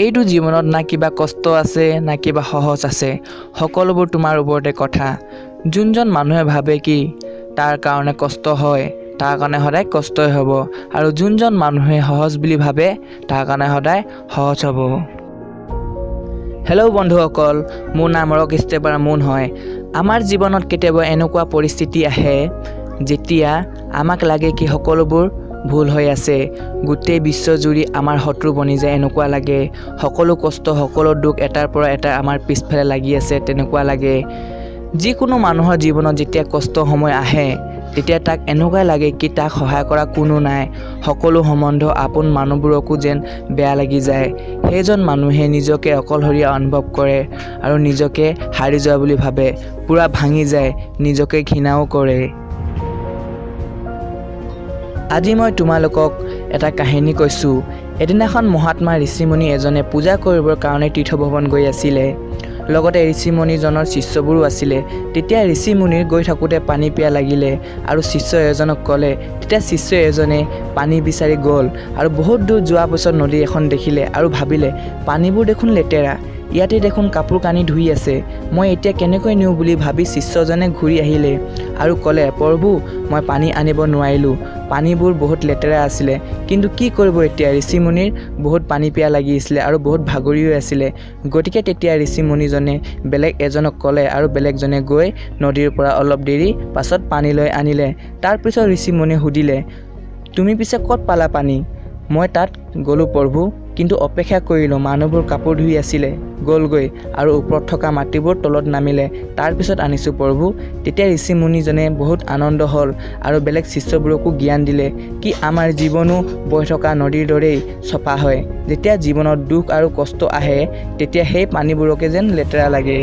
এইটো জীৱনত না কিবা কষ্ট আছে, না কিবা সহজ আছে, সকলোবোৰ তোমাৰ ওপৰতে কথা। যোনজন মানুহে ভাবে কি তাৰ কাৰণে কষ্ট হয়, তাৰ কাৰণে সদায় কষ্টই হ'ব, আৰু যোনজন মানুহে সহজ বুলি ভাবে তাৰ কাৰণে সদায় সহজ হ'ব। হেল্ল' বন্ধুসকল, মোৰ নাম ৰক ষ্টেপাৰ মুন হয়। আমাৰ জীৱনত কেতিয়াবা এনেকুৱা পৰিস্থিতি আহে যেতিয়া আমাক লাগে কি সকলোবোৰ ভুল হৈ আছে, গোটেই বিশ্বজুৰি আমাৰ শত্ৰু বনি যায় এনেকুৱা লাগে, সকলো কষ্ট সকলো দুখ এটাৰ পৰা এটা আমাৰ পিছফালে লাগি আছে তেনেকুৱা লাগে। যিকোনো মানুহৰ জীৱনত যেতিয়া কষ্ট সময় আহে তেতিয়া তাক এনেকুৱাই লাগে কি তাক সহায় কৰা কোনো নাই, সকলো সম্বন্ধ আপোন মানুহবোৰকো যেন বেয়া লাগি যায়। সেইজন মানুহে নিজকে অকলশৰীয়া অনুভৱ কৰে আৰু নিজকে হাৰি যোৱা বুলি ভাবে, পূৰা ভাঙি যায়, নিজকে ঘৃণাও কৰে। আজি মই তোমালোকক এটা কাহিনী কৈছোঁ। এদিনাখন মহাত্মা ঋষিমুনি এজনে পূজা কৰিবৰ কাৰণে তীৰ্থভ্ৰমণ গৈ আছিলে, লগতে ঋষিমুনিজনৰ শিষ্যবোৰো আছিলে। তেতিয়া ঋষিমুনিৰ গৈ থাকোঁতে পানী পিয়াহ লাগিলে আৰু শিষ্য এজনক ক'লে। তেতিয়া শিষ্য এজনে পানী বিচাৰি গ'ল আৰু বহুত দূৰ যোৱাৰ পিছত নদী এখন দেখিলে আৰু ভাবিলে পানীবোৰ দেখোন লেতেৰা, ইয়াতে দেখোন কাপোৰ কানি ধুই আছে, মই এতিয়া কেনেকৈ নিওঁ বুলি ভাবি শিষ্যজনে ঘূৰি আহিলে আৰু ক'লে, প্ৰভু মই পানী আনিব নোৱাৰিলোঁ, পানীবোৰ বহুত লেতেৰা আছিলে, কিন্তু কি কৰিব এতিয়া, ঋষিমুনিৰ বহুত পানী পিয়াহ লাগি আছিলে আৰু বহুত ভাগৰিও আছিলে। গতিকে তেতিয়া ঋষিমুনিজনে বেলেগ এজনক ক'লে আৰু বেলেগজনে গৈ নদীৰ পৰা অলপ দেৰি পাছত পানী লৈ আনিলে। তাৰপিছত ঋষিমুনিয়ে সুধিলে, তুমি পিছে ক'ত পালা পানী? মই তাত গ'লোঁ প্ৰভু, কিন্তু অপেক্ষা কৰিলোঁ, মানুহবোৰ কাপোৰ ধুই আছিলে, গ'লগৈ আৰু ওপৰত থকা মাটিবোৰ তলত নামিলে, তাৰপিছত আনিছোঁ প্ৰভু। তেতিয়া ঋষিমুনিজনে বহুত আনন্দ হ'ল আৰু বেলেগ শিষ্যবোৰকো জ্ঞান দিলে কি আমাৰ জীৱনো বৈ থকা নদীৰ দৰেই চফা হয়, যেতিয়া জীৱনত দুখ আৰু কষ্ট আহে তেতিয়া সেই পানীবোৰকে যেন লেতেৰা লাগে।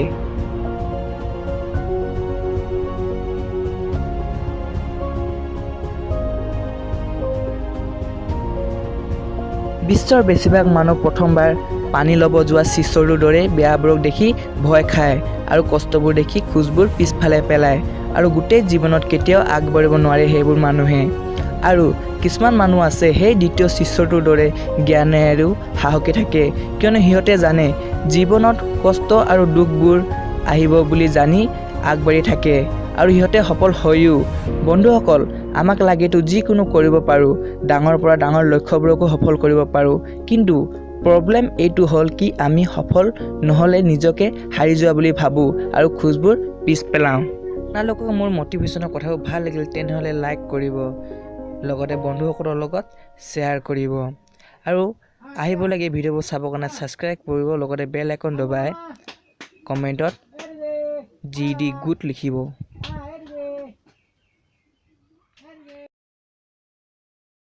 বিশ্বৰ বেছিভাগ মানুহ প্ৰথমবাৰ পানী ল'ব যোৱা শিষ্যটোৰ দৰে বেয়াবোৰক দেখি ভয় খায় আৰু কষ্টবোৰ দেখি খোজবোৰ পিছফালে পেলায় আৰু গোটেই জীৱনত কেতিয়াও আগবাঢ়িব নোৱাৰে সেইবোৰ মানুহে। আৰু কিছুমান মানুহ আছে সেই দ্বিতীয় শিষ্যটোৰ দৰে জ্ঞানে আৰু সাহসী থাকে, কিয়নো সিহঁতে জানে জীৱনত কষ্ট আৰু দুখবোৰ আহিব বুলি জানি আগবাঢ়ি থাকে আৰু সিহঁতে সফল হয়ো। বন্ধুসকল, আমাক লাগেতো যিকোনো কৰিব পাৰোঁ, ডাঙৰ পৰা ডাঙৰ লক্ষ্যবোৰকো সফল কৰিব পাৰোঁ, কিন্তু প্ৰব্লেম এইটো হ'ল কি আমি সফল নহ'লে নিজকে হাৰি যোৱা বুলি ভাবোঁ আৰু খোজবোৰ পিছ পেলাওঁ। আপোনালোকক মোৰ মটিভেশ্যনৰ কথাবোৰ ভাল লাগিল তেনেহ'লে লাইক কৰিব, লগতে বন্ধুসকলৰ লগত শ্বেয়াৰ কৰিব আৰু আহিবলগীয়া ভিডিঅ'বোৰ চাবৰ কাৰণে ছাবস্ক্ৰাইব কৰিব, লগতে বেল আইকন দবাই কমেণ্টত জি ডি গুড লিখিব।